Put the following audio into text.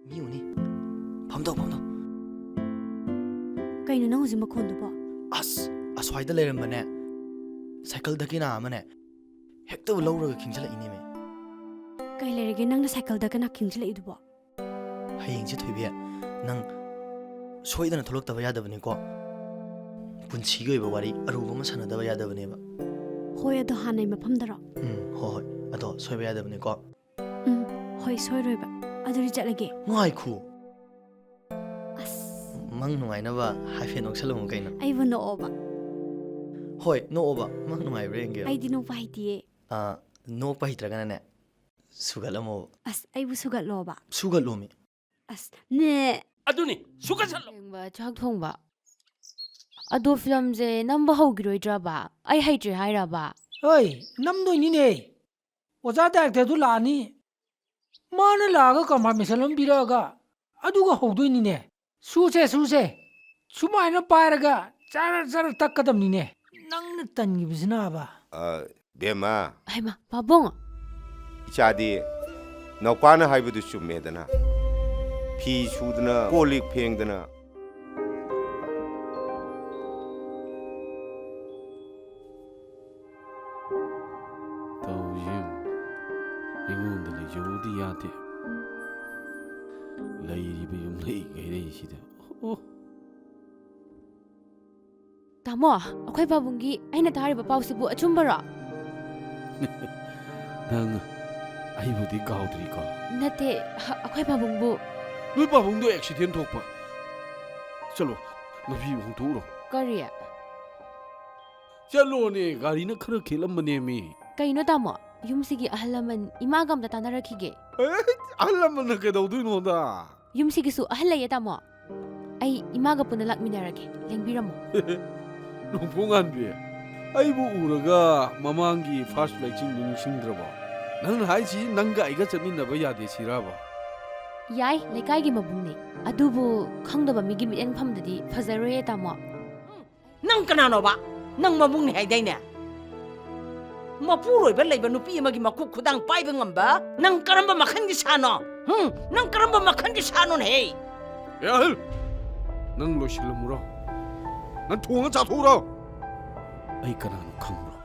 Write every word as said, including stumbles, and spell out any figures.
ꯃꯤ ꯎꯅꯤ꯫ ꯐꯝꯗꯧ, ꯐꯝꯗꯧ꯫ ꯀꯩꯅꯣ ꯅꯪ ꯍꯧꯖꯤꯛ ꯃꯈꯣꯟꯗꯨꯕꯣ? ꯑꯁ, ꯑꯁ꯭ꯋꯥꯏꯗ ꯂꯩꯔꯝꯕꯅꯦ ꯁꯥꯏꯀꯜ ꯗꯀꯤꯅꯥ ꯑꯃꯅꯦ ꯍꯦꯛꯇ ꯂꯧꯔꯒ ꯈꯤꯡꯖꯤꯜꯂꯛꯏꯅꯦꯃꯦ꯫ ꯀꯩ ꯂꯩꯔꯒꯦ ꯅꯪꯅ ꯁꯥꯏꯀꯜ ꯗꯀꯤꯅꯥ ꯈꯤꯡꯖꯤꯜꯂꯛꯏꯗꯨꯕꯣ? ꯍꯌꯦꯡꯁꯦ ꯊꯣꯏꯕꯤ, ꯅꯪ ꯁꯣꯏꯗꯅ ꯊꯣꯛꯂꯛꯇꯕ ꯌꯥꯗꯕꯅꯤꯀꯣ꯫ ꯄꯨꯟꯁꯤꯒꯤ ꯑꯣꯏꯕ ꯋꯥꯔꯤ ꯑꯔꯨꯕ ꯑꯃ ꯁꯥꯟꯅꯗꯕ ꯌꯥꯗꯕꯅꯦꯕ꯫ ꯍꯣꯏ, ꯑꯗꯣ ꯍꯥꯟꯅꯩ ꯃꯐꯝꯗꯔꯣ? ꯎꯝ, ꯍꯣꯏ, ꯍꯣꯏ꯫ ꯑꯗꯣ ꯁꯣꯏꯕ ꯌꯥꯗꯕꯅꯤꯀꯣ꯫ ꯎꯝ, ꯍꯣꯏ, ꯁꯣꯏꯔꯣꯏꯕ꯫ ꯑꯗꯨꯗꯤ ꯆꯠꯂꯒꯦ꯫ ꯉꯥꯏꯈꯣ꯫ ꯑꯁ꯫ ꯃꯪ ꯅꯨꯡꯉꯥꯏꯅꯕ ꯍꯥꯏꯐꯦꯠ ꯅꯣꯛꯁꯜꯂꯝꯃꯨ ꯀꯩꯅꯣ꯫ ꯑꯩꯕꯨ ꯅꯣꯛꯑꯣꯕ꯫ ꯍꯣꯏ, ꯅꯣꯛꯑꯣꯕ꯫ ꯃꯪ ꯅꯨꯡꯉꯥꯏꯕ꯭ꯔꯥ ꯌꯦꯡꯒꯦ꯫ ꯑꯩꯗꯤ ꯅꯣꯛꯄ ꯍꯩꯇꯤꯌꯦ꯫ ꯑꯥ, ꯅꯣꯛꯄ ꯍꯩꯇ꯭ꯔꯒꯅꯅꯦ, ꯁꯨꯒꯠꯂꯝꯃꯣꯕ꯫ ꯑꯁ, ꯑꯩꯕꯨ ꯁꯨꯒꯠꯂꯣꯕ꯫ ꯁꯨꯒꯠꯂꯣꯃꯤ꯫ ꯑꯁ, ꯅꯦ꯫ ꯑꯗꯨꯅꯤ, ꯁꯨꯒꯠꯁꯜꯂꯣ꯫ ꯌꯦꯡꯕ, ꯆꯥꯛ ꯊꯣꯡꯕ꯫ ꯑꯗꯣ ꯐꯤꯂꯝꯁꯦ ꯅꯝꯕ ꯍꯧꯈꯤꯔꯣꯏꯗ꯭ꯔꯕ? ꯑꯩ ꯍꯩꯇ꯭ꯔꯦ ꯍꯥꯏꯔꯕ? ꯍꯣꯏ, ꯅꯝꯗꯣꯏꯅꯤꯅꯦ꯫ ꯑꯣꯖꯥ ꯗꯥꯏꯔꯦꯛꯇꯔꯗꯨ ꯂꯥꯛꯑꯅꯤ꯫ ꯃꯥꯅ ꯂꯥꯛꯑꯒ ꯀꯟꯐꯥꯔꯃꯦꯁꯟ ꯑꯃ ꯄꯤꯔꯛꯑꯒ ꯑꯗꯨꯒ ꯍꯧꯗꯣꯏꯅꯤꯅꯦ꯫ ꯁꯨꯁꯦ, ꯁꯨꯁꯦ꯫ ꯁꯨꯃꯥꯏꯅ ꯄꯥꯏꯔꯒ ꯆꯔ ꯆꯔ ꯇꯛꯀꯗꯕꯅꯤꯅꯦ꯫ ꯅꯪꯅ ꯇꯟꯈꯤꯕꯁꯤꯅꯕ꯫ ꯑ, ꯕꯦꯝꯃ꯫ ꯍꯩꯃꯥ, ꯄꯥꯕꯨꯡ꯫ ꯏꯆꯥꯗꯤ ꯅꯧꯄꯥꯅ ꯍꯥꯏꯕꯗꯨ ꯆꯨꯝꯃꯦꯗꯅ꯫ ꯐꯤ ꯁꯨꯗꯅ, ꯀꯣꯜ ꯂꯤꯛ ꯐꯦꯡꯗꯅ꯫ ꯇꯧꯔꯤꯁꯦ ꯌꯦꯡꯉꯨ꯫ ꯑꯩꯉꯣꯟꯗ ꯂꯩꯖꯧꯗꯤ ꯌꯥꯗꯦ꯫ ꯂꯩꯔꯤꯕ ꯌꯨꯝꯂꯩ ꯀꯩꯔꯩꯁꯤꯗ꯫ ꯑꯣ꯫ ꯇꯥꯃꯣ, ꯑꯩꯈꯣꯏ ꯄꯥꯕꯨꯡꯒꯤ ꯑꯩꯅ ꯇꯥꯔꯤꯕ ꯄꯥꯎꯁꯤꯕꯨ ꯑꯆꯨꯝꯕꯔꯣ? ꯅꯪ ꯑꯩꯕꯨꯗꯤ ꯀꯥꯎꯗ꯭ꯔꯤꯀꯣ? ꯅꯠꯇꯦ, ꯑ-, ꯑꯩꯈꯣꯏ ꯄꯥꯕꯨꯡꯕꯨ꯫ ꯅꯣꯏ ꯄꯥꯕꯨꯡꯗꯣ ꯑꯦꯛꯁꯤꯗꯦꯟ ꯊꯣꯛꯄ꯫ ꯆꯠꯂꯣ, ꯅꯨꯄꯤ ꯍꯣꯡꯗꯣꯛꯎꯔꯣ꯫ ꯀꯔꯤ? ꯆꯠꯂꯣꯅꯦ, ꯒꯥꯔꯤꯅ ꯈꯔ ꯈꯦꯠꯂꯝꯕꯅꯦꯃꯤ꯫ ꯀꯩꯅꯣ ꯇꯥꯃꯣ, ꯌꯨꯝꯁꯤꯒꯤ ꯑꯍꯜ ꯂꯃꯟ ꯏꯃꯥꯒ ꯑꯝꯇ ꯇꯥꯟꯅꯔꯛꯈꯤꯒꯦ꯫ ꯑꯦ, ꯑꯍꯜ ꯂꯃꯟꯅ ꯀꯩꯗꯧꯗꯣꯏꯅꯣꯗ? ꯌꯨꯝꯁꯤꯒꯤꯁꯨ ꯑꯍꯜ ꯂꯩꯌꯦ ꯇꯥꯃꯣ꯫ ꯑꯩ ꯏꯃꯥꯒ ꯄꯨꯟꯅ ꯂꯥꯛꯃꯤꯟꯅꯔꯒꯦ, ꯂꯦꯡꯕꯤꯔꯝꯃꯣ꯫ ꯅꯣꯡꯄꯣꯛꯉꯥꯟꯕꯤ, ꯑꯩꯕꯨ ꯎꯔꯒ ꯃꯃꯥꯡꯒꯤ ꯐꯥꯔꯁ ꯐ꯭ꯂꯥꯏꯠꯁꯤꯡꯗꯨ ꯅꯤꯡꯁꯤꯡꯗ꯭ꯔꯕꯣ? ꯅꯪꯅ ꯍꯥꯏꯁꯤ ꯅꯪꯒ ꯑꯩꯒ ꯆꯠꯃꯤꯟꯅꯕ ꯌꯥꯗꯦ ꯁꯤꯔꯕ? ꯌꯥꯏ, ꯂꯩꯀꯥꯏꯒꯤ ꯃꯕꯨꯡꯅꯤ꯫ ꯑꯗꯨꯕꯨ ꯈꯪꯗꯕ ꯃꯤꯒꯤ ꯃꯤꯠꯌꯦꯡ ꯐꯝꯗꯗꯤ ꯐꯖꯔꯣꯏꯌꯦ ꯇꯥꯃꯣ꯫ ꯅꯪ ꯀꯅꯥꯅꯣꯕ? ꯅꯪ ꯃꯕꯨꯡꯅꯤ ꯍꯥꯏꯗꯥꯏꯅꯦ? ꯃꯄꯨꯔꯣꯏꯕ ꯂꯩꯕ ꯅꯨꯄꯤ ꯑꯃꯒꯤ ꯃꯈꯨꯠ ꯈꯨꯗꯥꯡ ꯄꯥꯏꯕ ꯉꯝꯕ? ꯅꯪ ꯀꯔꯝꯕ ꯃꯈꯜꯒꯤ ꯁꯥꯅꯣ? ꯍꯨꯝ? ꯅꯪ ꯀꯔꯝꯕ ꯃꯈꯜꯒꯤ ꯁꯥꯅꯣꯅꯦꯍꯦ? ꯑꯦ ꯑꯍꯜ, ꯅꯪ ꯂꯣꯏꯁꯤꯜꯂꯝꯃꯨꯔꯣ꯫ ꯅꯪ ꯊꯣꯡꯉ ꯆꯥꯊꯣꯛꯎꯔꯣ꯫ ꯑꯩ ꯀꯅꯥꯅꯣ ꯈꯪꯕ꯭ꯔꯣ?